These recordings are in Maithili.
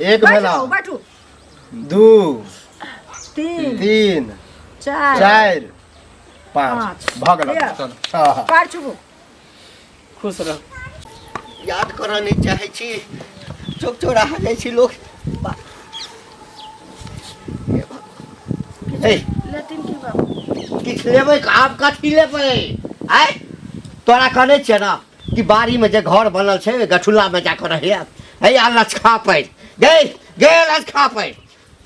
एक भेला। बैठू बैठू। 2 3 3 4 4 5 5 भऽ गेल। लिअ। हँ हँ। पैर छुबू। खुश रह। याद करऽ नहि चाहै छी, चौक चौराहा जाइ छी लोक। हे, लेथिन की बाबू? किछु लेबै? आब कथी लेबै? आँय, तोरा कहने छियै ने कि बाड़ीमे जे घर बनल छै ओहि गठुल्लामे जाकऽ रहिए। हे आ लचखा पड़ि गै, गे लचखा पड़ि,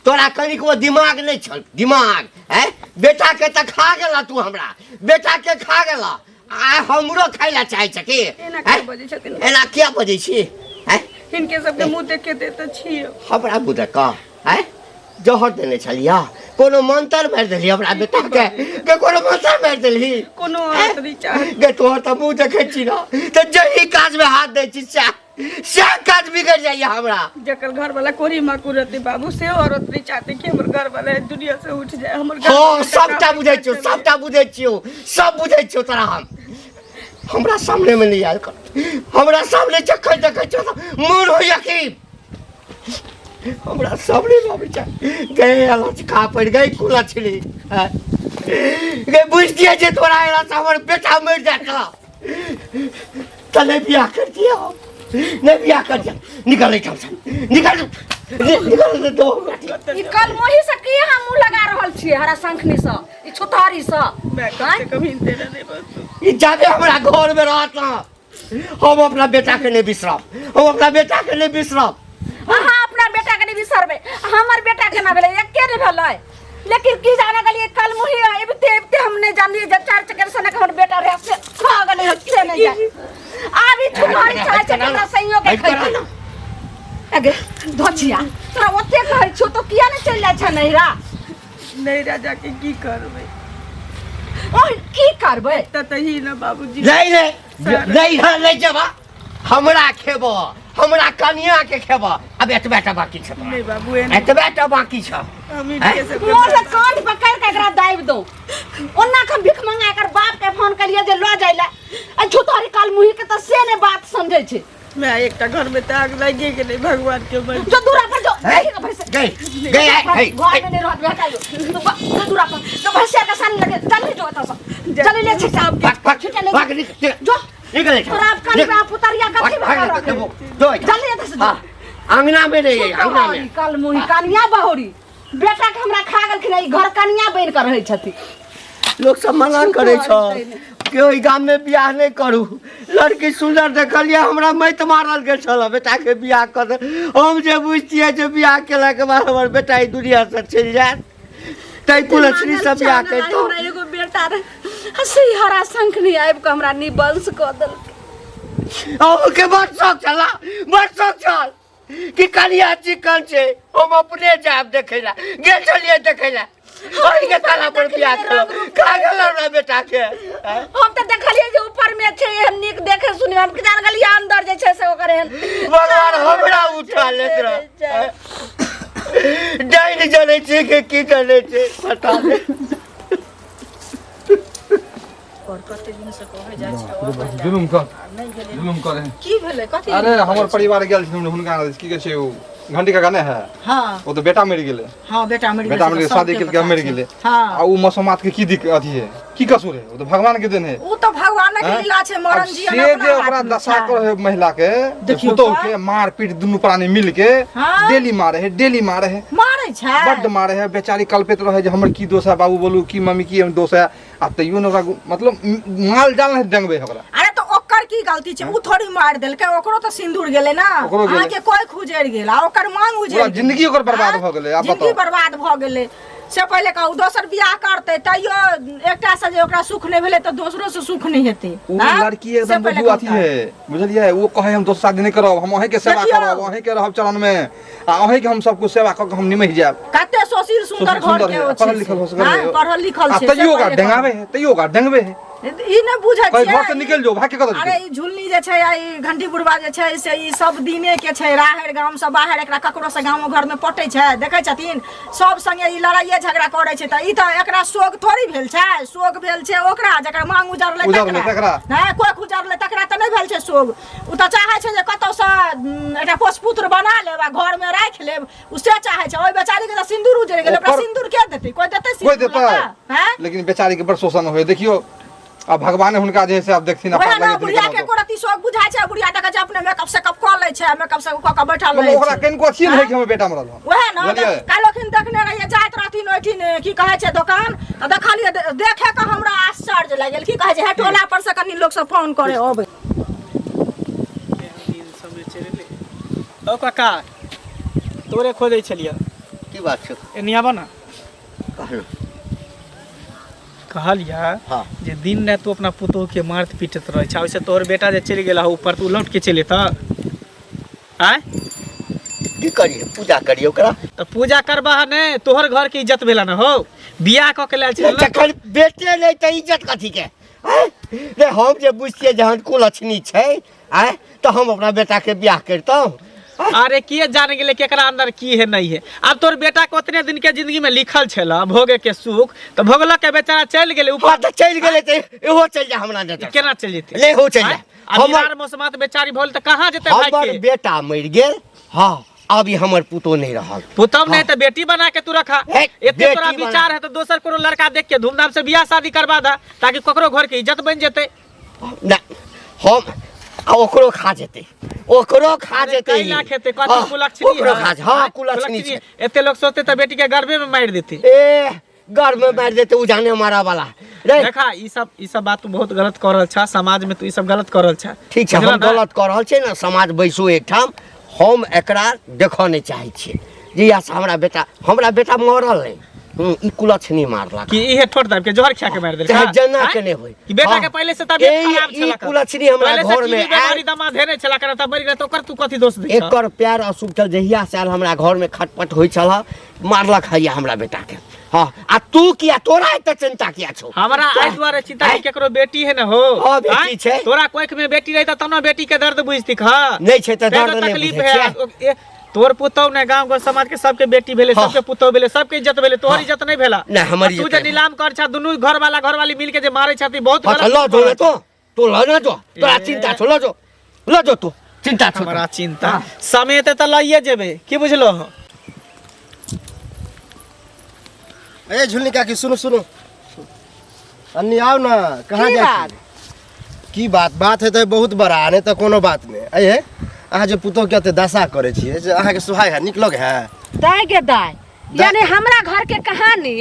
तोरा कनिको दिमाग नहि छल? दिमाग आँय, बेटाके तऽ खा गेला तू, हमरा बेटाके खा गेला, आ हमरो खाय ला चाहै छ की? एना किया आँय? बजै छथिन? एना किया बजै छी? आँय? हिनके सबके मुँह देख के तऽ छियै। हमरा मुँह देख कऽ? आँय, जहर देने छलियै? कोनो मंत्र मारि देलही हमरा बेटाके के? कोनो मंत्र मारि देलही? कोनो औरत नहि चाहत। गे, तोहर तऽ मुँह देखै छी ने तऽ जही काजमे हाथ दै छी सएह सएह काज बिगड़ि जाइए हमरा। जकर घर वाला कोरी माकुर रहते बाबू, से औरत नहीं चाहते कि हमर घर वाला दुनिया से उठ जाए। हमर घर हँ, वाला सबटा बुझै छियौ, सबटा बुझै छियौ, सब बुझै छियौ तोरा हम। हमरा सामनेमे नहि आयल कर। हमरा सामने जखन देखै छियौ तऽ मोन होइए कि हमरा सामनेमे आबै छै। गे लचका पड़ि गई कुलछली गे, बुझतियै जे तोरा एला से हमर बेटा मरि जायत तऽ नहि बियाह करतियै हम, नहि बियाह करतियै। निकल एहिठामसँ, निकल, निकल दो। ई कलमोही से की अहाँ मुंह लगा रहल छियै? हरा शंखनी से, ई छुतहरी से। मैं कम से कम हिनते रहने बस। ई जाबे हमरा घरमे रहत ना, हम अपना बेटाके नहि बिसरब, हम अपना बेटाके नहि बिसरब। अहाँ अपना बेटा के नहीं बिसरबै, हमर बेटा केना भेलै? एके ने भेलै। लेकिन की जाने गेलियै कलमुही अबिते अबिते हम नहि जानलियै जे चारि चक्कर सनक हमर बेटा रहै से खा गेलै हँ, से नहि जाय। आब ई छुतहरी चाहै छै कि हमरा संयोग के खैतै। अगे धोचिया, तोरा ओते कहै छियौ तो किया नहि चलि जाइ छै नैहरा? नैहरा जाके की करबै? ओह, की करबै? तऽ तही ने बाबूजी। नहीं नहीं नहीं, नहीं जेबा। हमरा खेब, हमरा कनिया के खेब। अब एतबे टा बाकी छ तोरा। नहीं बाबू, एना एतबे टा बाकी छ। हम हिनके सबके मोर से कान पकड़ के एकरा दाबि दो। ओना के भीख मंगा एकर बाप के फोन कलिए जे ल जाय ले आ झूठरी काल मुही के, तऽ से ने बात समझै छै। मैं एकटा घर में तऽ आग लागि गेलै, भगवान के मर्जी। जो दूरा पर जो। हे? देखी के भैंस। गई गई हे। घर में नहीं रहत बेटा, जो जो दूरा पर जो, भैंसिया के सामने लगे। जल्दी जो एतऽ से, जल्दी ले छिटा। भाग भाग। छिटा ले। भाग, निकल। जो। निकल। तोरा अब कान पे पुतरिया कथी भाग, भगा भाग, रखे? जो एहिठाम। जल्दी एतऽ से जो। हाँ, अंगना में नहीं है, अंगना में। कल मुही कनिया बहोरी बेटा के हमरा खा गेलखिन, ई घर कनिया बनि कऽ रहै छथिन। लोक सब मना करै छल कि ओहि गाम में बियाह नहि करू। लड़की सुन्दर देखलियै, हमरा मति मारल गेल छल बेटा के बियाह कऽ दे। हम जे बुझतियै जे बियाह केलाके बाद हमर बेटा ई दुनिया से चलि जायत तै कुलक्षणी से बियाह करितहुँ। हमरा एगो बेटा रहे, से हरा शंख नहीं आबि कऽ हमरा निबंश कऽ देलकै। अहूँके बड़ शौक छल, बड़ शौक छल कि कनिया चिकन छै, हम अपने जायब देखै ला। गेल छलियै देखै ला, ओहि के ताला पर बियाह केलहुँ, खा गेल हमरा बेटा के। आँय? हम तऽ देखलियै जे ऊपर में छै एहन नीक देखे सुने, हम जान गेलियै अंदर जे छै से ओकर एहन। भगवान हमरा उठा लेत रह। डाइन जनै छै कि की जनै छै पता नहि। और कते दिन से कहै जाइ छै। जुलुम कर, नहि गेलै। जुलुम करे। की भेलै? कथी? अरे हमर परिवार गेल छथिन हुनका, की कहै छै ओ घंटी काका नहि है? हाँ। ओ तऽ बेटा मरि गेलै। हाँ, बेटा मरि बेटा गेलै। मरि गेलै, शादी केलकै, मरि गेलै। हाँ। आ ओ मसोमात के की दिक्कत अथी है, की कसूर है? ओ तऽ भगवान के देन है। ओ तऽ भगवान के हैं? लीला छै, मरण आब जीवन से अपना जे ओकरा हाथमे दशा छै। करे है महिला के, देखियौ पुतोह तऽ। के मार पीट दुनू प्राणी मिल के हाँ। डेली मारे है, डेली मारे है। मारै छै। बड्ड मारे है। बेचारी कल्पित रहे जे हमर की दोष है बाबू, बोलू की मम्मी की हम दोष है। आ तैयो ने ओकरा मतलब माल जाल नहीं डंगबे है ओकरा। अरे तऽ ओकर की गलती छै? ओ थोड़ी मारि देलकै, ओकरो तऽ सिंदूर गेलै ने। ओकरो गेलै। अहाँके कोइ खुजरि गेल आ ओकर मांग उजरि पूरा गेल। जिंदगी ओकर बर्बाद आँय? भऽ गेलै, आब जिंदगी बताउ। बर्बाद भऽ गेलै। से पहिले कहू, दोसर बियाह करतै तैयो एकटा से जे ओकरा सुख नहि भेलै तऽ दोसरो से सुख नहि हेतै। ओ आँय? लड़की से एकदम पहिले बुझू अथी कहू तऽ। है, बुझलियै? ओ कहे हम दोसर शादी नहि करब, हम अहींके सेवा देखियौ। करब, अहींके रहब चरण में आ अहींके हम सब कुछ सेवा कऽ के हम निमहि जायब। कते सुशील सुंदर सुशील घर सुंदर के है, ओ पढ़ल छै लिखल से। होसगर हाँ, है। पढ़ल लिखल आ छै, से तैयो ओकरा पहिले कहू। डेंगाबे है, तैयो ओकरा डेंगबे है। ई नहि बुझै कोई छियै घर से निकल जो भाग के कतऽ अरे जेतै ई झुलनी जे छै आ ई घंटी बुढ़वा जे छै से ई सब दिने के छै राहरि गाम से बाहर एकरा ककरो से गामो घर में पटै छै देखै छथिन सब संगे ई लड़ाइए झगड़ा करै छै तऽ ई तऽ एकरा शोक थोड़ी भेल छै शोक भेल छै ओकरा जकर मांग उजरलै उजरलै तकरा। नहि कोख उजरलै तकरा तऽ नहि भेल छै शोक ओ तऽ चाहै छै जे कतौसँ एकटा पोसपुत्र बना लेब आ घरमे राखि लेब ओ से चाहै छै ओहि बेचारीके तऽ सिन्दूर उजरि गेलै ओकरा ओकर- सिन्दूर के देतै कोइ देतै कोई सिन्दूर देतै लऽ कऽ? हैं लेकिन बेचारी के बड़ शोषण होय देखियो अब भगवान हुनका जे है से आब देखथिन वएह अपन ने लगेथिन बुढ़िया के केना एको रत्ती शौक बुझाइ छै बुढ़िया देखै छै अपने मेकअप सेकअप कऽ लै छै मेकअप सेकअप कऽ कऽ बैठल मतलब रहै ओकरा छै कनिको अथिए नहि है कि हमर बेटा मरल हन वएह ने बुझलियै? काल्हिखिन देखने रहियै जाइत रहथिन ओहिठिन की कहै छै दोकान तऽ देखलियै देखे कऽ हमरा आश्चर्य लागि गेल की कहै छै हे टोला पर से कनि लोक सब फोन करे अबै केहन दिन समय चलि एलै। ओ काका तोरे खोजै छलियै की बात छै एनी आबऽ ने कहलहुँ कहलियै हाँ। जे दिन राति तू अपना पुतोह के मारत पीटत रहै छै ओहिसँ तोहर बेटा जे चलि गेला ऊपर तऽ ओ लौट के चलि एतऽ आँय की करियै पूजा करियै ओकरा तऽ पूजा करबह नहि तोहर घर के इज्जत भेला ने हो बियाह कऽ के लायल छलै ने जखन बेटे नहि तऽ इज्जत कथी के आँय? रे हम जे बुझतियै जहन कुलक्षणी छै आँय तऽ हम अपना बेटाके बियाह करितहुँ अरे के जान गेलै केकरा अंदर की है नहीं है अब तोर बेटा के उतने दिन के जिंदगी में लिखल छल भोगे के सुख तो भोगलक के बेचारा चलि गेलै हाँ ऊपर तऽ चलि गेलै तऽ इहो चलि जा हमरा नजर केना चलि जेतै ले हो चलि जा हमर हमर मौसमात बेचारी भोल तऽ कहाँ जेतै भाई हमर के बेटा मरि गेल हाँ अब ई हमर पुतोह नहि रहल पुतहु नहीं तो बेटी बना के तू रखा हे, एते तोरा बेटी बना- विचार है तो दोसर कोनो लड़का देख के धूमधाम से बियाह शादी करवा दा ताकि ककरो घर के इज्जत बन जेतै ना हम आ ओकरो खा जेतै ओकरो खा अरे जेतै कई लाख हेतै कथी हाँ, कुलक्षणी ओकरो है? खा जे- हाँ आँय, कुलक्षणी छै एते लोग सोचते तऽ बेटी के गर्भे में मारि देते ए घर में मारि देतै ओ जाने मारा वाला रे देखा ई सब बात तू बहुत गलत कर रहल छा समाज में तू ई सब गलत कर रहल छा ठीक छै बुझला हम ना? गलत कऽ रहल छियै ने समाज बैसू एकठाम हम एकरा देखऽ नहि चाहै छियै जहियासँ हमरा बेटा मरल नहि ई कुलक्षणी मारलक कि इहे ठोर दाबि के जहर खिया के मारि देलकै चाहे जेना आँय? के नहि होय कि बेटा हाँ। के पहले से तबियत ई- खराब ई छला कुलक्षणी हमरा पहले से घर में टीबी बीमारी आयल दमा धेने छला कर तब मरि गेल तऽ ओकर तू कथी दोष दै छह एकर पैर अशुभ छल जहिया से आयल हमरा घर में खटपट होइ छल मारलक हैया हमरा बेटा के हाँ आ तू किया तोरा एते चिंता किया छौ हमरा एहि दुआरे चिंता कि आँय? केकरो बेटी है न हो हाँ, बेटी आँय? छै। तोरा कोख में बेटी रही तब न बेटी के दर्द बुझती खा नहि छै तऽ तैं दर्द तो नहि तकलीफ बुझै है छियै तोर पुतहु ने गांव घर समाज के सबके बेटी भेले हाँ। सबके पुतहु भेले सबके इज्जत भेले तोहर इज्जत नहीं भेला नहि, हमर आ तू इज्जत जे नहि नीलाम कर छा दुनू घर वाला घर वाली मिल के जे मारे छथि बहुत हाँ, तऽ गलत लऽ जो ने तो तू लऽ ने जो तोरा ए। चिंता छौ लऽ जो लऽ जो तू चिंता छौ हमरा चिंता समय ते तऽ लइए जेबे की बुझलो हो ए झुलनी काकी सुनू सुनू अन्नी आउ ना कहाँ की जाइ बात? छी की बात बात हेतै बहुत बड़ा नहि तऽ कोनो बात नहि अये अहाँ जे पुतोहके एते दशा करै छियै से अहाँके सुहाय है नीक लग है दाय गे दाय यानी हमरा घर के कहानी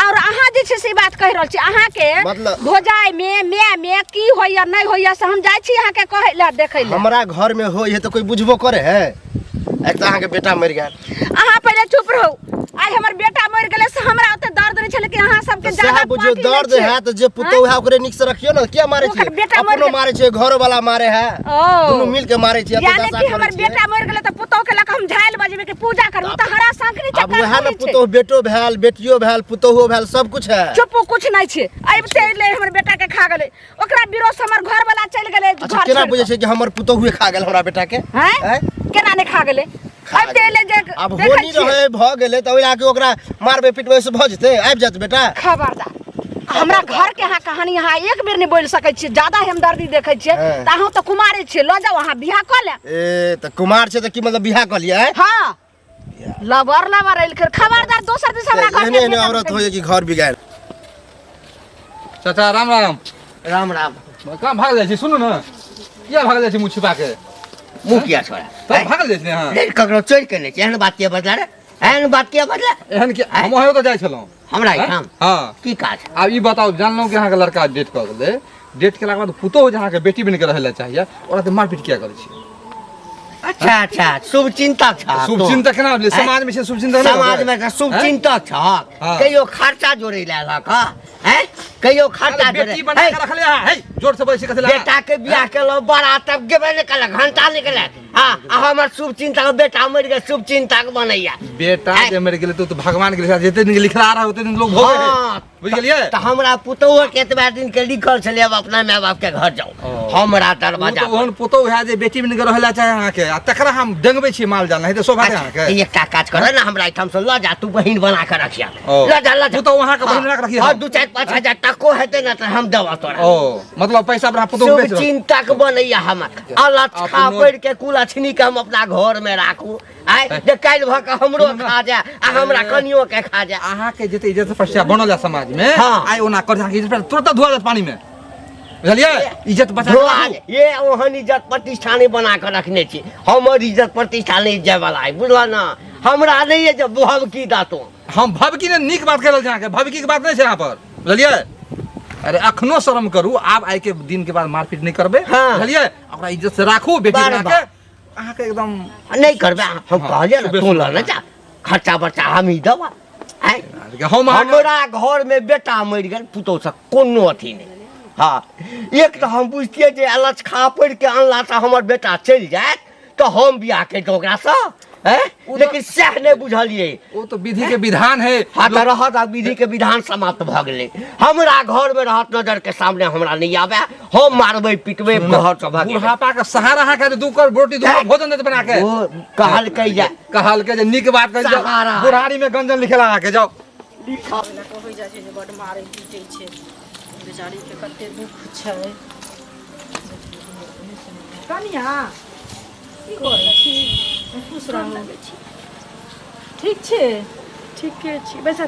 और अहाँ जे छै से ई बात कहि रहल छी अहाँ के मतलब- भोजाइ में माय में की होइया नहीं होइया से हम जाइ छी अहाँ के कहै लए देखै लए हमरा घर में होइ है तऽ कोई बुझबो करे है एक तऽ अहाँके बेटा मरि गेल अहाँ पहिले चुप रहू आइ हमर बेटा मरि गेलै से हमरा ओते दर्द नहि छलै कि अहाँ सबके तऽ ज्यादा सएह बुझियौ पार्टी नहि दर्द छै। है तऽ जे पुतोहु है ओकरे नीक से रखियौ ने किया मारै ओकर छियै बेटा मरि अपनो गेल। मारै छियै घरो वाला मारे है ओ। दुनू मिल के मारै छियै एते यानी दशा कि करै हमर छियै। बेटा मरि गेलै तऽ पुतोह के लऽ कऽ हम झालि बजेबै कि पूजा करू तऽ हरा शंखनी आब चक्कर वएह ने होइ छै। पुतोहु बेटो भेल बेटियो भेल पुतोहुओ भेल सब कुछ है चुप कुछ नहि छै अबिते एलै हमर बेटा के खा गेलै ओकरा विरोध से हमर घर वाला चलि गेलै अच्छा घर केना छोड़ि बुझै कऽ। छै कि हमर पुतोहुए खा गेल हमरा बेटा के हैं आँय? केना नहि खा गेलै खा अबिते एलै जे आब देखै होनी छियै। रहे भऽ गेलै तऽ ओहि आके ओकरा मारबै पिटबै से भऽ जेतै आबि जायत बेटा खबरदार हमरा घर के अहाँ कहानी अहाँ एक बेर नहि बोलि सकै छियै ज्यादा हमदर्दी देखै छियै हँ। तऽ अहूँ तऽ कुमारे छियै लऽ जाउ अहाँ बियाह कऽ लेब ए तऽ कुमार छै तऽ की मतलब बियाह कऽ लिअ आँय? हँ लबर लबर एलखिन खबरदार दोसर दिस हमरा घर एहने के एहने औरत होइए कि घर बिगाड़ चाचा राम राम राम राम कहाँ भागल जाइ छी सुनू ने किया भागल जाइ छी मुँह छिपा के मुँह किया छोड़ा तब भागल जाइ छी अहाँ नहीं ककरो चोरि केने छै एहन बात किया बदला रे एहन बात किया बदला एहन कि हम अहाँ ओतऽ जाइ छलहुँ हमरा एहिठाम हँ की काज आब ई बताउ जानलहुँ कि अहाँके लड़का डेट कऽ गेलै डेट केलाके बाद पुतोहु जे अहाँके बेटी बनि कऽ रहै लए चाहिए ओकरा तऽ मारपीट किया करै छी अच्छा अच्छा शुभ चिंतक छ शुभ चिंतक केना भेलै समाज में छै शुभ चिंतक नहि समाज में तऽ शुभ चिंतक छ हाँ। कहियो खर्चा जोड़े लए लक हैं कहियो खर्चा जोड़े बेटी बना के रखले है हे जोर से बोलै छी कथी लए बेटा के बियाह केलहुँ बड़ा तब गेबे नहि केलक घंटा निकलक हाँ आ हमर शुभ चिंतक बेटा मरि गेल शुभ चिंतक बनैया बेटा जे मरि गेलै तो भगवान के लिखा जते दिन के लिखला रहा ओते दिन लोग भोगे है हाँ, बुझ गेलियै तऽ हमरा पुतोह के एतबा दिन के लिखल छलै अब अपना माय बाप के घर जाउ ओ। हमरा ओ दरवाजा तऽ ओहन पुतोह है जे बेटी बनि के रहै ला चाहे अहाँके आ तकरा हम डेंगबै छी माल जाल नहीं तऽ शोभा दे अहाँके एकटा काज कर ने हमरा एहिठाम से लऽ जा तू बहिन बना के रखिया ओ। लऽ जा लऽ जा पुतोह अहाँके बहिन बना के रखिया हाँ 2-4-5 हजार टको हेतै ने तऽ हम देबऽ तोरा ओ मतलब पैसा पर अहाँ पुतोह शुभ बेच रहल। चिंतक बनैया हमर अलच्छा अपनो- पढ़ि के कुलक्षणी के हम अपना घर में राखू आय जे काल्हि भऽ के हमरो खा जाए आ हमरा कनियो के खा जाए अहाँके जते इज्जत प्रतिष्ठा बनल है समाज में हाँ। आइ ओना कर अहाँके इज्जत प्रतिष्ठा तुरंत धोआ जायत पानी में बुझलियै इज्जत बचा के धोआ राखू। ये ओहन इज्जत प्रतिष्ठा नहि बना कऽ रखने छी हमर इज्जत प्रतिष्ठा नहि जाय वाला है बुझल ना हमरा नहि ये जे भवकी दातो हम भवकी ने नीक बात कहि रहल छी अहाँके भवकी के बात नहि छै यहाँ पर बुझलियै अरे अखनो शर्म करू आब आइ के दिन के बाद मारपीट नहि करबै हाँ। बुझलियै ओकरा इज्जत से राखू बेटी बार बना के अहाँके एकदम नहि करबै हम हाँ, कहलियै ने सुबह तू लऽ सुबह। ने जा खर्चा बर्चा हम ही देबा आँय हम अहाँके हमरा घर में बेटा मरि गेल पुतोह से कोनो अथी नहि हाँ एक तऽ हम बुझतियै जे अलच खा पड़ि के अनलासँ हमर बेटा चलि जायत तऽ हम बियाह करितहुँ ओकरासँ हैं लेकिन सएह नहि बुझलियै ओ तो विधि के विधान है हाँ तऽ रहत आब विधि के विधान समाप्त भऽ गेलै हमरा घर में रहत नजर के सामने हमरा नहि आबे हम मारबै पिटबै घर से भगेबै बुढ़ापा के सहारा अहाँके जे दू कर रोटी दू कर भोजन देत बना के ओ कहलकै जे कहलकै जे नीक बात कहि जाओ सहारा। बुढ़ारी में गंजन लिखेला अहाँके जाओ होइ जाइ छै जे बड्ड मारै पीटै छै बेचारीके कते दुःख छै कनिया की करै छी खुश रहू ठीक छै ठीके छी बैसा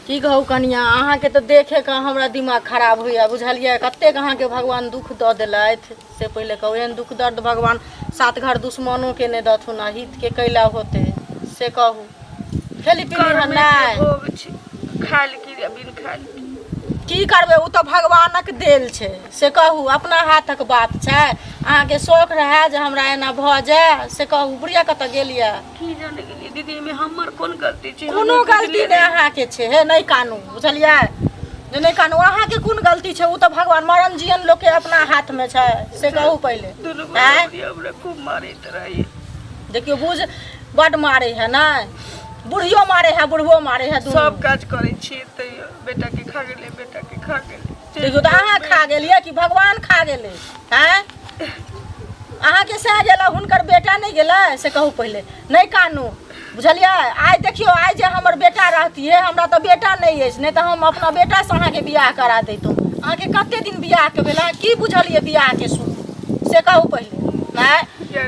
की कहू कनिया अहाँके तऽ देखे कऽ हमरा दिमाग खराब होइए बुझलियै कतेक अहाँके भगवान दुःख दऽ देलथि से पहिले कहू एहन दुःख दर्द भगवान सात घर दुश्मनोके नहि दथुन आ हितके कैला होतै से कहू खेली पीली हन नहि भोग छै खायल की आ बिन खायल की की करबै ओ तऽ भगवानक देल छै से कहू अपना हाथक बात छै अहाँके शौक रहए जे हमरा एना भऽ जाय से कहू बुढ़िया कतऽ गेल यऽ की जाने गेलियै दीदी एहिमे हमर कोन गलती छै कोनो गलती नहि अहाँके छै हे नहि कानू बुझलियै जे नहि कानू अहाँके कोन गलती छै ओ तऽ भगवान मरण जीवन लोकके अपना हाथमे छै से कहू पहिले दुनू आँय? हमरा खूब मारैत रहैए देखियौ बुझ बड मारे है नहि बुढ़ियो मारे है बुढ़बो मारे है दुनू। सब काज करै छियै तैयो बेटा के खा गेलै बेटा के खा गेलै देखियौ तऽ अहाँ खा गेलियै कि भगवान खा गेलै आँय अहाँके सएह गेलै हुनकर बेटा नहि गेलै से कहू पहिले नहि कानू बुझलियै आइ देखियौ आइ जे हमर बेटा रहतियै हमरा तऽ बेटा नहि अछि नहि तऽ हम अपना बेटासँ अहाँके बियाह करा दैतहुँ अहाँके कते दिन बियाहके भेल अहाँ की बुझलियै बियाहके सुख से कहू पहिले आँय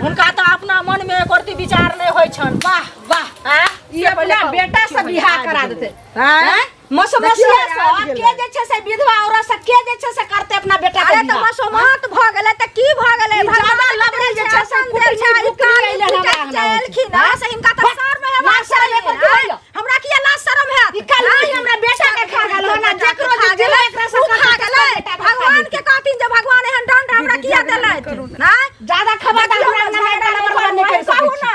हुनका तऽ अपना मनमे एको रत्ती विचार नहि होइ छनि वाह वाह आँय ई अपना बेटा से बियाह करा देते आँय मसोमसिया देखियौ, आबि से गेलै। के जे छै से विधवा औरत से के जे छै से करते अपना बेटा के अरे तऽ बियाह मसोमात भऽ गेलै तऽ की भऽ गेलै ई भगवान जादा लबड़ी जे छै से देल छै, कुटनी ई कान बुकनी अइलै हमरा फुटैत अंगना जे मे। एलखिन हँ, से हिनका तऽ शर्म हेबाक लाज शरम चाही, एकर की आँय? होइए? हमरा किया लाज शरम हैत ई काल्हि आँय? हमरा बेटा के खा गेल हन, आ जेकरो जे खा जेना गेलै, एकरा से उ करतै खा तेकर गेलै। बेटा के खा भगवान जेतै। के कहथिन जे भगवान एहन दंड हमरा किया देलथि आँय? जादा खबरदार देखियौ हमरा ने, अंगना मे झगड़ा एना बर्बाद नहि करि कहू सकै छी। ने।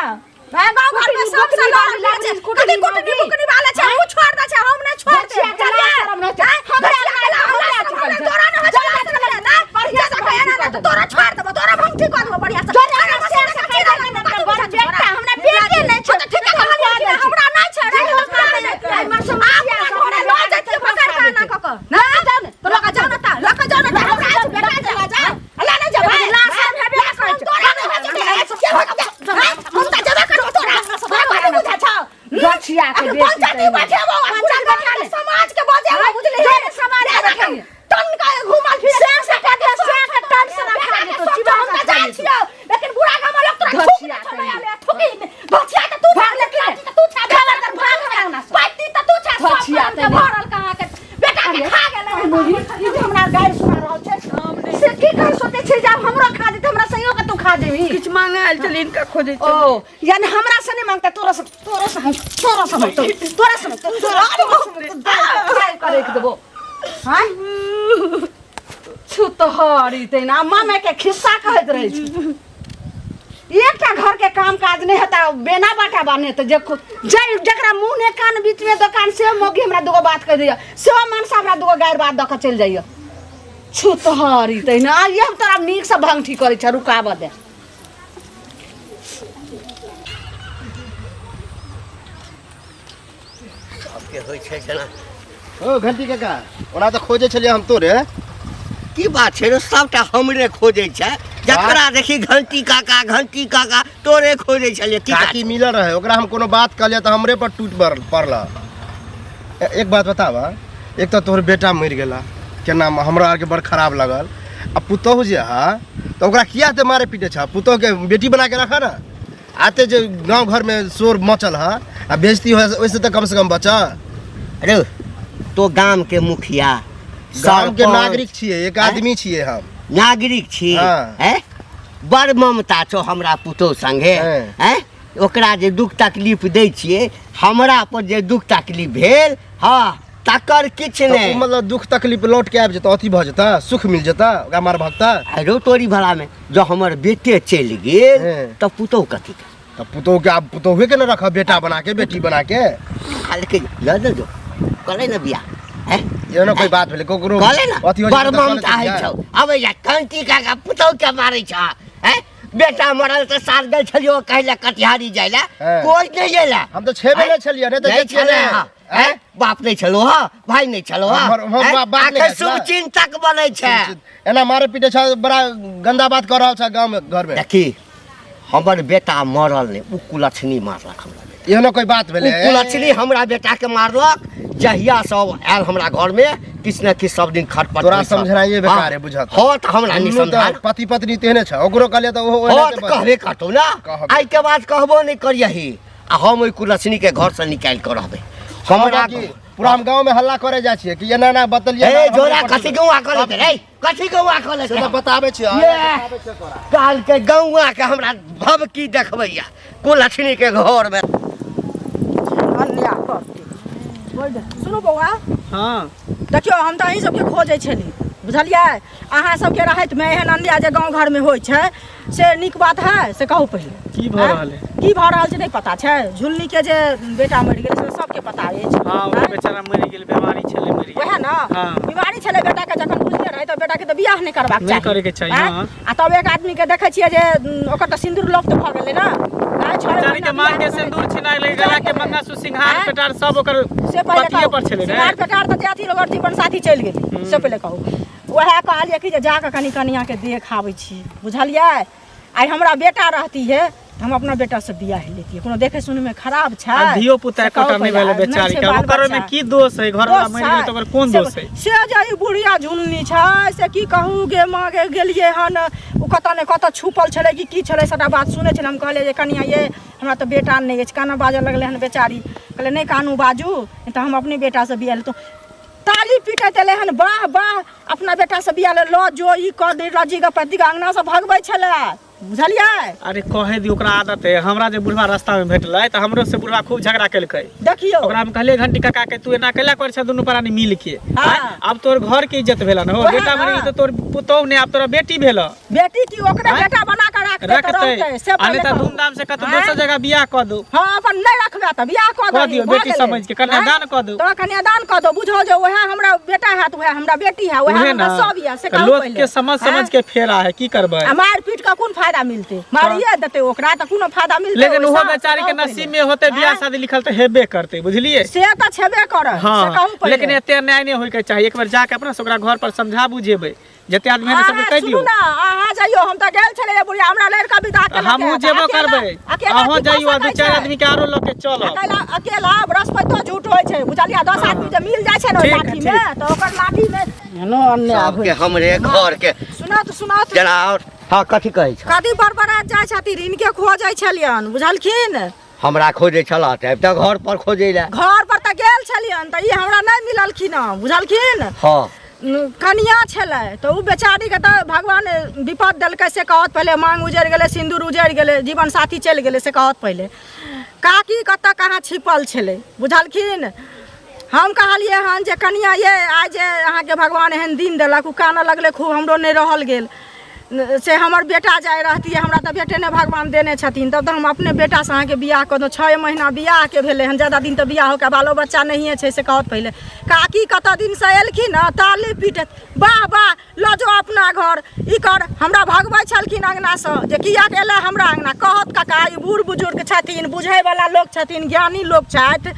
आँय, गाँव घर में सब कुटनी से वाली लड़ल लबड़ी, छै। कुटनी कथी कुटनी मौगी। बुकनी वाला छै उ छोड़ दै छै हम नहि छोड़ बचिया देब के लाज शरम रहै छै। आँय, हमरा बचिया के लाज हमरा शरम चुकल रहै छै। तोरा नहि होइ छै लाज शरम रहै ना बढ़िया से कहिया ना तऽ तोरा छोड़ देबो तोरा भंगठी कऽ देबो बढ़िया से जरा अरे से मशीन से से कहि कहि देबै देबै ने, कथी बड़ बुझै छै बेटा, तोरा? हमरा बेटे नहि छै। हँ, तऽ ठीके कहलियै कि ने, हमरा नहि छै रे, हमरा नहि छै। मसोमसिया अपना से घरे अपना लऽ बेटा जैतियै के पकड़ खा कऽ एना जेतै। कऽ कऽ। ना, जाउ ने, तऽ लऽ कऽ जाउ ने तऽ, लऽ कऽ जाउ ने तऽ, हमरा अछि बेटा जे लऽ जाउ। लऽ नहि जेबै, लाज शरम हेबे नहि करै छै। तोरा नहि होइ छै, के भऽ गेलै? आँय, हम तऽ जेबे करबौ तोरा। तोरा कथी बुझै छौ? गछिया के अखन बेटी पंचायती तहिना। बैठेबौ आ पूरा गाँव के समाज के बजेबौ, बुझलिही? जोरे समाज के बैठेबौ। टन के घुमल फिरल से से कह दे, से के टन से ना खा जेतौ, चिबा हम के तऽ खा जाइ जेतौ। छियौ, लेकिन बुढ़ा गाँव में लोग तोरा थूक गछिया नहि के। छोड़ै आले, थूकी नहि। गछिया के तू छा, लेकिन तू छा, खबरदार भाग हमरा अंगना से। पैती तऽ तू छा, सब गछिया करम के तहिना। भरल कहाँ के बेटा के खा गेलै। ई जे हमरा गारि सुना रहल छै से की कह सोचै छै जे आब हमरो खा जेतै हमरा संयो के तू खा जेबही किछु मांगे आयल छलै हिनका खोजै छलै ओ यानी हमरा से नहीं मांगता तोरा से तोरा से हम तोरा से हम तोरा से हम तोरा से हम करे के देबो हां छु तो हरी तैना मामे के खिस्सा कहैत रहै छै एकटा घर के काम काज नहीं हेता बेना बाटा बाने तऽ जे जे जकरा मुँह ने कान बीच में दोकान से मौगी हमरा दूगो बात कह दैया सेहो मनसा हमरा दूगो गारि बात दऽ कऽ चलि जाइया छुतहरी तहिना आइ हम तोरा नीकसँ भंगठी करै छ रुकाबऽ दे सबके होइ छै जेना ओ घंटी काका ओना तऽ खोजै छलियै हम तोरे की बात छै रे सबटा हमरे खोजै छै जकरा देखी घंटी काका घंटी काका तोरे खोजै छलियै की काकी मिलल रहे ओकरा हम कोनो बात कहलियै तऽ हमरे पर टूट पड़ल एक बात बताब एक तऽ तोहर बेटा मरि गेला केना हमरा आरके बड़ खराब लागल आ पुतोहु जे है तऽ ओकरा किया एते मारे पीटे छ पुतोहुके बेटी बना के रखा ना आते जे गाँव घरमे शोर मचल है आ बेइज्जती हो ओहिसँ तऽ कमसँ कम बच अरे तो गाम के मुखिया गाँव के सरपंच, नागरिक छियै एक आदमी छियै हम नागरिक छी हाँ। हैं बड़ ममता छौ हमरा पुतोह संगे हाँ। हैं ओकरा जे दुख तकलीफ दै छियै हमरा पर जे दुख तकलीफ भेल हँ तकर किछु तऽ नहि ओ मतलब दुख तकलीफ लौट के आबि जेतौ अथी भऽ जेतऽ सुख मिल जेतऽ ओकरा मार भगता आरो तोरी भलामे जँ हमर बेटे चलि गेल हँ। तऽ पुतोह कथी के तऽ पुतोह के आब पुतोहे के ने रखब बेटा बना के बेटी बना के कहलकै लऽ दे जो करै ने बियाह हैं एहनो कोई बात भेलै ककरो कहले ने अथी होइ छै बड़ तऽ कऽ ममता लेतै होइ छौ अबै जा कंटी काका पुतोह के मारै छ हैं बेटा मरल तऽ साथ गेल छलियो कहै लए कटिहारी जाइ लए हँ। कोइ नहि गेला हम तऽ छेबे नहि छलियै नहि तऽ नहि जैतियै छलै नहि। हँ हैं? बाप नहि छलो हँ भाय नहि छलो हँ हमर- हम हैं? बाप नहि आखिर छला। शुभ चिन्तक बनै छै एना मारे पीटे छ बड़ा गंदा बात कर रहल छ गाँव में घर में देखी हमर बेटा मरल नहि ओ कुलक्षणी मारलक हमरा बेटा एहनो कोई बात ओ भेलै कुलक्षणी हमरा बेटाके मारलक जहिया सब आयल हमरा घरमे किछु ने किछु सब दिन खटपट तोरा होइ छल। समझनाइए बेकार है हँ। बुझत हँ तऽ हमरा नहि दुनू समझा तऽ पति पत्नी तेहने छ ओकरो कहलियै तऽ ओहो हँ ओहिनाते तऽ बजै। कहबे करतौ ने कहबे। आइके बाद कहबो नहि करियही आ हम ओहि कुलक्षणीके घरसँ निकालि कऽ रहबै हमरा हमरा की पूरा हम गाँव में हल्ला करे जाइ छियै कि एना एना बतलियै ए जोरा कथी गौआ कऽ लेतै रे कथी गौआ कऽ से लेतै तऽ बताबै छियै ये काल के गौआ के हमरा भबकी देखबैया कुलक्षणी के घर में अन्याय करतै सुनू बौआ हाँ देखियौ हम तऽ अहीं सबके खोजै छली बुझलियै अहाँ सबके रहैतमे एहन अन्याय जे गाँव घरमे होइ छै से नीक बात है से कहू पहिले की भऽ रहल है? की भऽ रहल छै नहि पता छै झुलनी के जे बेटा मरि गेल से सबके पता अछि हाँ ओ आँय? बेचारा मरि गेल बीमारी छलै मरि गेल वएह ने हाँ। बीमारी छलै बेटा के जखन बुझले रहै तऽ बेटा के तऽ बियाह नहि करबाक नहि चाही करैके चाही, आँय? हाँ। आ तब एक आदमी के देखै छियै जे ओकर तऽ सिन्दूर लोप्त भऽ गेलै ने आँय, छओ बेचारी के महीना मांग के बियाह सिंदूर छिना गेलै गला के मंगलसूत्र सिंघार आँय? पेटार सब ओकर से पहिले पतिये कहू पर छलै ने सिंगार पेटार तऽ जे अथी ओकर जीवन साथी चलि गेलै से पहिले कहू वएह कहलियै कि जे जाकऽ कनि कनिआँके देख आबै छी बुझलियै आइ हमरा बेटा रहती है तऽ हम अपना बेटासँ बियाह लेतियै कोनो देखै सुनैमे खराब छै आ धियो पुता से कहू एकोटा नहि पहिले, भेलै नहि बेचारी छै के बाल ओकर ओहिमे बच्चा। की दोष है घर वाला दोष मरि गेलै छै। तऽ ओकर कोन से- दोष है से जे ई बुढ़िया झुलनी छै से की कहू गे माँ गे गेलियै हन ओ कतऽ ने कतऽ छुपल छलै कि की छलै सबटा बात सुनै छलै हम कहलियै जे कनिया ये हमरा तऽ बेटा नहि अछि कानऽ बाजऽ लगलै हन बेचारी कहलै नहि कानू बाजू नहि तऽ हम अपने बेटासँ बियाह लेतहुँ ताली पीटैत एलै हन वाह वाह अपना बेटासँ बियाह ले लऽ जो ई कऽ दे रजी गे पति के अङ्गनासँ भगबै छलै बुझलियै अरे कहे दी ओकरा आदत है हमरा जे बुढ़वा रास्ता में भेटलै तऽ हमरो से बुढ़वा खूब झगड़ा केलकै देखियौ ओकरा हम कहलियै घंटी काका के तू एना कैला करै छ दुनू प्राणी मिल के हाँ। आँय? आब तोर घर के इज्जत भेल न हो वएह बेटा मरि ना। गेल तऽ तोर पुतोह ने आब तोरा बेटी भेल बेटी की ओकरे आँय? बेटा बना के राखतै तऽ रखतै रहतै से आ नहि पहिले तऽ कहू। धूमधाम से कतौ आँय? दोसर जगह बियाह कऽ दू हाँ अपन नहि रखबै तऽ बियाह कऽ कऽ दही दियौ, भऽ बेटी गेलै। समझि के, कन्यादान आँय? कऽ दू। तऽ कन्यादान कऽ दू बुझो जे वएह हमरा बेटा हैत वएह हमरा बेटी है वएह उहे हमरा ना सब यऽ से तऽ कहू लोक पहिले के समझ समझ आँय? के फेरा है की करबै आ मारि पीट कऽ कोन फायदा मिलतै मारिए देतै ओकरा तऽ कोनो फायदा मिलतै लेकिन ओहो ओहिसँ? बेचारी के से कहू नसीब पहिले। में होते बियाह आँय? शादी लिखल तऽ हेबे करतै बुझलियै से तऽ छेबे करत से कहू हाँ पहिले लेकिन एते अन्याय नहि होइके चाही एक बेर जाके अपना से ओकरा घर पर समझा बुझेबै जते आदमी है ने सबके अहाँ कहि सुनू दियौ ना अहाँ जइयो हम तऽ गेल छलियै बुढ़िया हमरा लड़का विदा केलक हमहूँ जेबो करबै अहूँ जइयो आ दू चारि आदमी के आरो लऽ के चलब अकेला अकेला बृहस्पतिो झूठ होइ छै बुझलियै 10 आदमी जे मिल जाइ छै ने ओहि ठीक है, लाठी में तऽ ओकर लाठी में एहनो अन्याय सबके हमरे घर के सुनत सुनत जेना और हाँ कथी कहै छ कथी बड़बड़ाइत जाइ छथिन हिनके खोजै छलियन बुझलखिन हमरा खोजै छल तऽ आबि तऽ घर पर खोजै लए घर पर तऽ गेल छलियन तऽ ई हमरा नहि मिललखिन हँ बुझलखिन हाँ कनिया छलै तऽ ओ बेचारीके तऽ भगवान विपद देलकै से कहत पहिले मांग उजड़ि गेलै सिन्दूर उजड़ि गेलै जीवन साथी चलि गेलै से कहत पहिले काकी कतऽ कहाँ छिपल छलै बुझलखिन हम कहलियै हन जे कनिया ये आइ जे अहाँके भगवान एहन दिन देलक ओ कानऽ लगलै खूब हमरो नहि रहल गेल से हमर बेटा जाय रहतियै, हमरा तऽ बेटे नहि भगवान देने छथिन, तब तऽ हम अपने बेटासँ अहाँके बियाह कऽ दौं। 6 महीना बियाहके भेलै हन, ज्यादा दिन तऽ बियाह होके बालो बच्चा नहिए छै, से कहत पहिले। काकी कतऽ दिनसँ एलखिन हँ, ताली पीटैत वाह वाह लऽ जो अपना घर, ई कर। हमरा भगबै छलखिन अङ्गनासँ जे किएक एलै हमरा अङ्गना। कहत काका ई बूढ़ बुजुर्ग छथिन, बुझैवला लोक छथिन, ज्ञानी लोक छथि।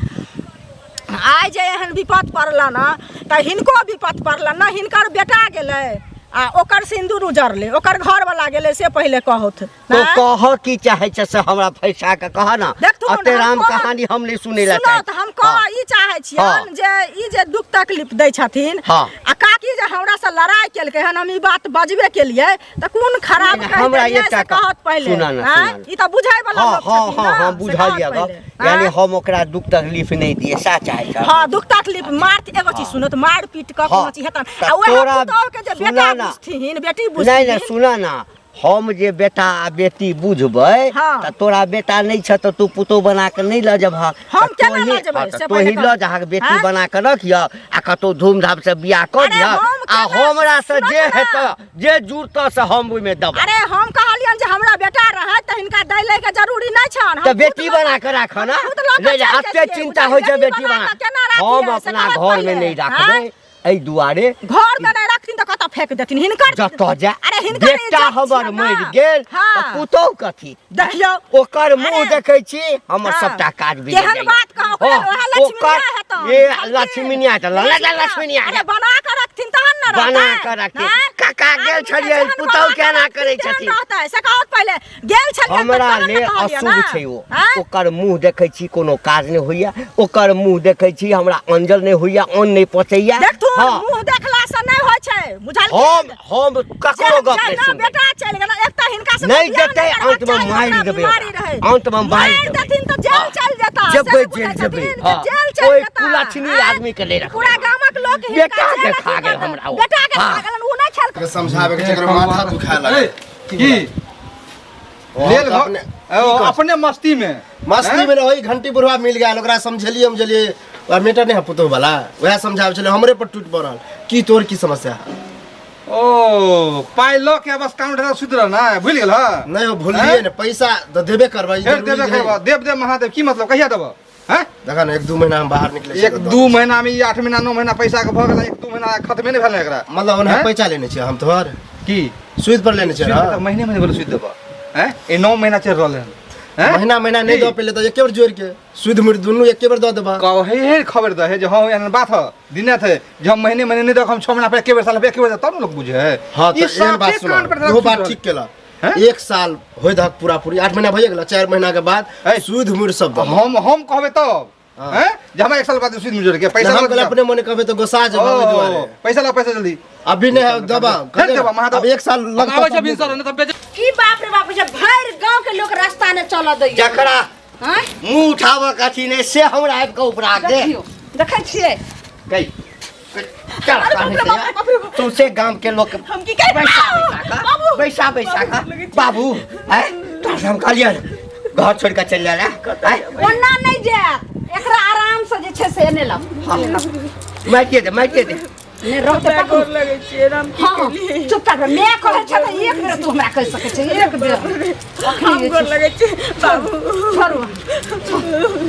आइ जे एहन विपत पड़लनि हँ तऽ हिनको विपत पड़लनि ने, हिनकर बेटा गेलै आ ओकर सिन्दूर उजरलै, ओकर घरवला गेलै, से पहिले कहौथ। तो कह की चाहे छै से हमरा फैसा के कह ना। देखथुन, अते हम राम कह- कहानी हम नहीं सुनै ला सुनो चाहै। तऽ हम कह ई चाहै छियनि जे ई जे दुख तकलीफ दै छथिन आ काकी जे हमरा से लड़ाइ केलकै हन, हम ई बात बजबे केलियै तऽ कोन खराब नहि, कहि हमरा देलियै एकटा से कहत पहिले। सुना ना, आँय? सुना ना। ई तऽ बुझै वाला लोक छथिन हाँ ना, हाँ से बुझलियै कहत गप। पहिले। यानी आँय? हम ओकरा दुख तकलीफ नहीं दिए सा चाहे छ। हाँ, दुख तकलीफ मार एगो चीज सुनो तऽ मार पीट कऽ कोनो चीज हेतन तऽ आ वएह तोरा पुतोह के जे सुना बेटा ना। बुझथिन, बेटी नहीं बुझथिन। नहीं सुना ना, हम जे बेटा आ बेटी बुझबै तऽ तोरा बेटा नहीं छ तऽ तू पुतोह बना के नहीं लऽ जेबह। हम तऽ केना लऽ तोही- जेबै? हाँ, तऽ से तोही पहिले लऽ कह। जाहक बेटी हाँ? बना के रखिह आ कतौ धूमधाम से बियाह कऽ अरे दिह हम आ केना- हमरा से सुनत जे ना। हेतऽ जे जुड़तऽ से हम ओहिमे देबै। अरे हम कहलियनि जे हमरा बेटा रहै तऽ हिनका दै लै के जरूरी नहि छनि। हम तऽ बेटी खुद लऽ- बना के राखऽ ना। खुद लऽ के नहीं, नहीं, चलि एते जैतियै, चिंता होइ छै बेटी बेटी बना बना कऽ केना राखियै, हम से अपना कहत घर में पहिले। नहीं राखबै आँय? एहि दुआरे। घर में नहीं रखथिन तऽ कतऽ फेंक देथिन हिनकर? जतऽ जाय। अरे हिनकर बेटा इज्जत हमर छियै ना। मरि गेल तऽ पुतोहु कथी? देखियौ ओकर मुंह अरे, देखै छी हमर सबटा काज बिगड़ि केहन जाइए। बात कहौ, ओकरा ओएह लक्ष्मीनिया ओकर हेतौ, ए बुझलखिन? लक्ष्मीनिया हेतौ, लला लक्ष्मीनिया। लक्ष्मीनिया अरे बना कऽ रखथिन तहन ने बना रहतै। कऽ रखथिन। आँय? काका गेल आदमी के छलियै, जहन पुतहु बना कऽ केना रखथिन करै तेहन छथिन? रहतै, से कहत पहिले। गेल छलियै तऽ हमरा तहन ने ले कहलियै अशुभ ने। छै ओ। आँय? ओकर मुंह देखै छी कोनो काज नहि होइया, ओकर मुंह देखै छी हमरा अंजल नहि होइया, अन्न नहि पचैया। देखथुन, मुंह देखला से नहि होइ छै, बुझलखिन? हम ककरो गप नहि जेना सुनबै। बेटा चलि गेल, एक तऽ हिनका से नहि बियाह जेतै, करबाक अंत में चाही, मारि ओकरा देबै बीमारी ओकरा। रहै। अंत में मारि मारि देबै। देथिन तऽ जेल चलि जेता। से जेबै, नहि बुझै जेल जेबै। छथिन जे जेल चलि ओहि जेता। कुलक्षणी आँय? आदमी के नहि रखबै। पूरा गामक लोक हिनका बेटा के जेल खा अथी गेल कऽ हमरा ओ। बेटा के खा गेलन, ओ नहि खेलकै। के समझाबे के चक्कर में माथा दुखाए लागल। ए, की लेल घर ओ, अपने मस्ती में। मस्ती में वही घंटी बुढ़वा मिल गया, ओकरा समझेलिए समझेलिए और मेटर नहीं है पुतोह वाला, वएह समझाबै छलै, हमरे पर टूट पड़ल। की तोर की समस्या है? ओ पाइ लऽ के बस कान उठा सुति रह ना, भूलि गेल हँ? नहीं हो, भूलिए ने, पैसा तऽ देबे करबै, ई फेर जरूरी देबे है। करबै। देव देव महादेव की मतलब कहिया देबऽ? हैं? देखा ने, 1-2 महीना हम बाहर निकले छियै एक तऽ दू महीना में ई 8 महीना 9 महीना पैसा के भऽ गेल, 1-2 महीना खत्मे नहि भेल एकरा। मतलब ओना हैं? पैसा लेने छियै हम तोहर? की? सुद पर लेने छियै सुद ना? पर तऽ महीने महीने बोले सुद देबऽ। हैं? ई 9 महीना चलि रहल हन। हैं? महीना महीना नहीं की? दऽ पेले तऽ एके बेर जोड़ि के सुद मुड़ दुनू एके बेर दऽ देबऽ। कहे हे खबर दे हे जे हाँ एहन बात ह दिने थे जे हम महीने महीने नहीं दऽ हम 6 महीना पर एके बेर साल पर एके बेर तब ने लोग बुझे है। हाँ, ई तऽ एहन बात साफे सुनो, कान पर इहो बात सुति ठीक केलक। हैं? 1 साल होय दहक पूरा पूरी 8 महीना भइए गेल, 4 महीना के बाद है। सुद मुड़ सब दऽ। हम कहबै तब हाँ। हैं? जे हमरा 1 साल बाद सुद मुड़ के पैसा हम लऽ कहले अपने मने कहबै तऽ गोसा जेबै ओहि दुआरे। ओ, पैसा ला, पैसा जल्दी। अभी नहीं है, दबा। फेर देबा, महादेव। अब 1 साल लगतौ आबै छै तब भिनसर, नहि तऽ बेच। की बाप रे बाप, जे भरि गांव के लोग रास्ता ने चलऽ दैया। जकरा आँय? मुंह उठाबऽ के अथी नहि से हमरा आबि कऽ उपरा दे। देखियौ, देखै छियै। कहि। चल, अरे बाप रे बाप रे बाप रे बाप। सौंसे गाम के लोग हम की कहै? बैसा बैसा का, बाबू। बैसा बैसा का। बाबू, आँय, तोरा से हम कहलियै घर छोड़ि कऽ चलि जाय लए, आँय? ओना नहि जायत, एकरा आराम से जे छै से एने लाउ। हाँ। मारिए दे, मारिए दे। नहि रहतै हमरा पकड़ू। गोर लगै छियै, राम की हाँ, केलियै? चुपचाप रह। मैं कहै छै तऽ एक बेर तू हमरा कहि सकै छै, एक बेर। अखनी हम जे गोर छै, लगै छियै, बाबू। छोड़ू।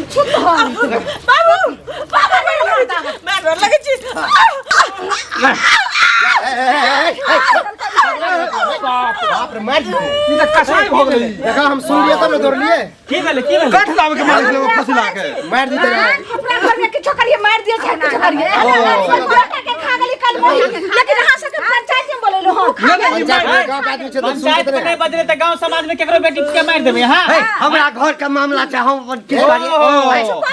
चुप हो। बाबू, बाबू, गोर लगै छियै। मैं गोर लगै छियै। बाप रे, मारि देतै। ई तऽ कसाई भऽ गेलै। देखा, हम सुनलियै तब ने दौड़लियै। की भेलै, की भेलै? कठ दाबे के मारि देलकै ओ फसिला के। मारि देतै रे। अपना घर में किछो करिए मारि दिए छै, किछो करिए। बेटा के खा गेली कल मोही, लेकिन अहाँ सबके पंचायत में बोलेलु हँ। नहि, नहि, ई पंचायत मारि- में गाँव के आदमी छै तऽ सुनतै पंचायत में नहि। नहीं बजले तऽ गांव समाज में केकरो बेटी के मारि देबै। हाँ? हे, हमरा घर के मामला छै, हम अपन की करियै?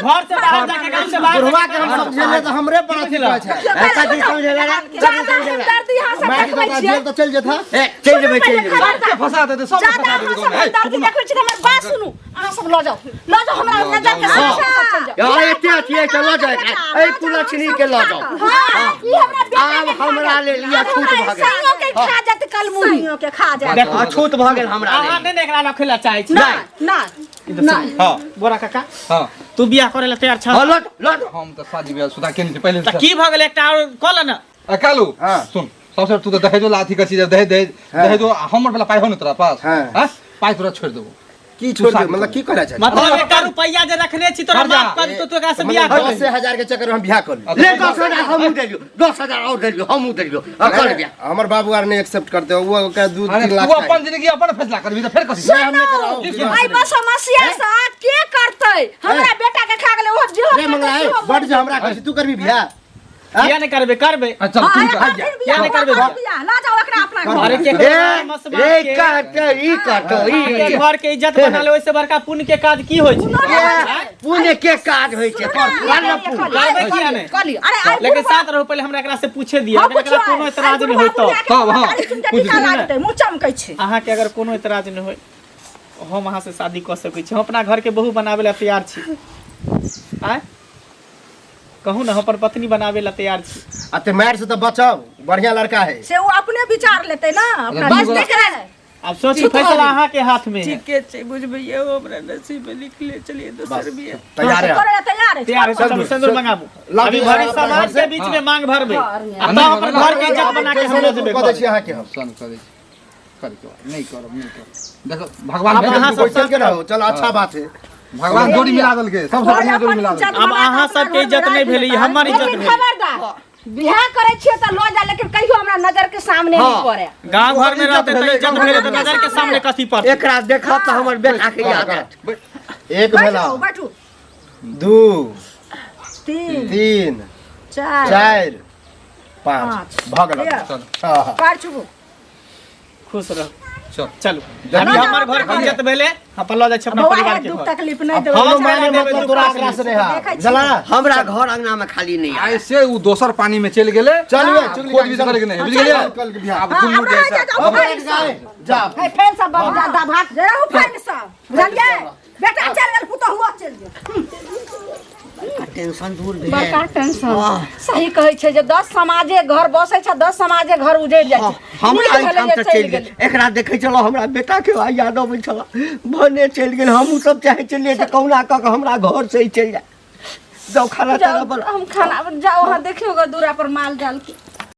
घर से बाहर जाके गांव से बाहर बुढ़वा के हम समझेले तऽ हमरे पर अथी कहै छै। ए, कथी समझेला रे? कथी ज्यादा समझेला? हमदर्दी अहाँ सब मारि देखबै देतै, छियै। जेल तऽ चलि जेतै। ए, चलि जेबै, चलि जेबै। सबके फंसा देतै, सबके ज्यादा फंसा अहाँ देतै सब गाँवमे। हे, हमदर्दी देखबै छियै तऽ हमर बात सुनू, अहाँ सब लऽ जाउ, लऽ जाउ हमरा नजर के सामने सब चलि जाउ। यहाँ एते अथी है, लऽ जाउ एकरा। एहि कुलक्षणी के लऽ जाउ। हाँ, ई हमरा बेटा आब के खा हमरा गेल। लेल ई आब अछूत हमरा भऽ गेल। संगो के खा जात कलमुही। संगो के खा जात। देखू, अछूत भऽ गेल हमरा अहाँ लेल। नहि ने एकरा रखै लए चाहै छी। नहि, नहि, नहि। हाँ। बोरा काका, हाँ। तू बियाह करै लए तैयार छह? हाँ, लऽ जाउ, लऽ जाउ। हम तऽ शादी बियाह सुधा केने छी पहिले तऽ की भऽ गेलै, एकटा आओर कऽ ले ने। आ, कालू, हाँ। सुन, सबसे तू तऽ दहेजो ला अथी करै छी, दहेज दहेज दहेजो हमर वाला पाइ हो ने तोरा पास? हाँ। हाँ? पाइ तोरा छोड़ि देबो। की छोड़ दे? मतलब की करे छै? मतलब एकटा रुपैया जे रखने छी तोरा कर जा। माफ कर तो तू एकरा से बियाह कर। 10,000 के चक्कर में हम बियाह कर ली। ले 10,000 हमहूँ देलियौ, 10,000 और देलियौ, हमहूँ देलियौ, आ कर बियाह। हमर बाबू आर नहीं एक्सेप्ट करते, वो ओकरा 2 अरे 3 लाख तू अपन जिंदगी अपन फैसला करबी तऽ फेर कथी? नहीं, हम नहीं कराओ। आई बस समस्या से के करतै? हमरा बेटा के खा गेलै ओ जेहो रे करतै मंगला सेहो। बड़ जे हमरा कहै छी, तू करबी बियाह? किया नहीं करबे? करबे। आ, चल तू कर। किया नहीं करबे? बियाह ला जाओ एकरा अपना घर। अरे के ए ए कहते ई कहते के ई घर के इज्जत बना ले, ओइसे बड़का पुण्य के काज की होइ छै? पुण्य के काज होइ छै कर कर पुण्य। करबै किया नहि? कहली अरे आइ लेकिन साथ रहू, पहिले हमरा एकरा से पूछे दिअ। अगर एकरा कोनो एतराज नहि होय तऽ तब हाँ, टीका लागतै, मुँह चमकै छै। अहाँके अगर कोनो एतराज नहि होय, हम अहाँ से शादी कऽ सकै छी। हम अपना घर के बहू बनाबै लए तैयार छी। आँय कहू ने, हम अपन पत्नी बनाबै लए तैयार छी। आ ते मार से तो बचाओ, बढ़िया लड़का है। से ओ अपने विचार लेतै ना अपना। बस बस देख रहा है। आब सोची, फैसला अहाँके हाथ में है। ठीके छै, बुझबैया हमरा नसीब में लिखले चलिए दोसर बियाह। तैयार है? करे ला तैयार है। तैयार है? चलू, सिंदूर मंगाबू। लाओ, अभी लाओ, भरी लाओ, समाज घर के बीच में मांग भरबै आ तब अपन घर के इज्जत बना के हम लऽ जेबै। कऽ दै छी अहाँके हम। सन करै छी करके नहीं करब, नहीं करब। देखो भगवान अब अहाँ सब बैठल के रहो, चल अच्छा बात है। भगवान जोड़ी मिला देलकै, सबसे बढ़िया जोड़ी मिला देलकै। आब अहाँ सबके इज्जत नहि भेलै, ई हमर इज्जत लेकिन भेलै। खबरदार, बियाह करै छियै तऽ लऽ जा, लेकिन कहियो हमरा नजर के सामने नहीं हाँ। पड़े। गाँव घर में रहते तऽ इज्जत भेलै तऽ नजर के सामने कथी पड़तै? एकरा देखब तऽ हमर बेटा के याद आयत। एक भेला, बैठू बैठू। 2 3 3 4 4 5 भऽ गेल। हाँ हाँ। पार छुबू। खुश रह। चल। चलू, अभी हमर घर के इज्जत भेलै, हम अपन लऽ जाइ छी अपना बौआ परिवार हे, के दुख घर। तकलीफ नहि देबै। हम माने माने मतलब देबै तोरा दुख एकरा से तकलीफ। नहीं है। देखै छी। जला हमरा घर अंगना में खाली नहीं आय। आइ से उ दोसर पानी में चलि गेलै। चल वे, चुगली खोज भी करे के नहीं, बुझि गेलियै? कल के बियाह। आब दुनू हमरा जैसा जाओ, फाइन सब। जा। हे फेर सब बाबू दादा भाग। रहू फाइन सब, बुझलियै? बेटा चलि गेल, पुतहुओ चलि गेल। टेंशन दूर भेल। बड़का टेंशन। सही कहै छै जे 10 समाजे घर बसै छै, 10 समाजे घर उजड़ि जाइ छै। हमरा नीक भेलै एहिठाम जे तऽ चलि गेल। एकरा देखै छलहुँ, हमरा बेटा के आइ याद अबै छल, भने चलि गेल। हमहूँ सब चाहै छलियै जे कहुना कऽ कऽ हमरा घर से ही चलि जाय। जाउ खाना जाउ, ताना बना। हम खाना जाउ, अहाँ देखियौ ग दूरा पर माल जाल के।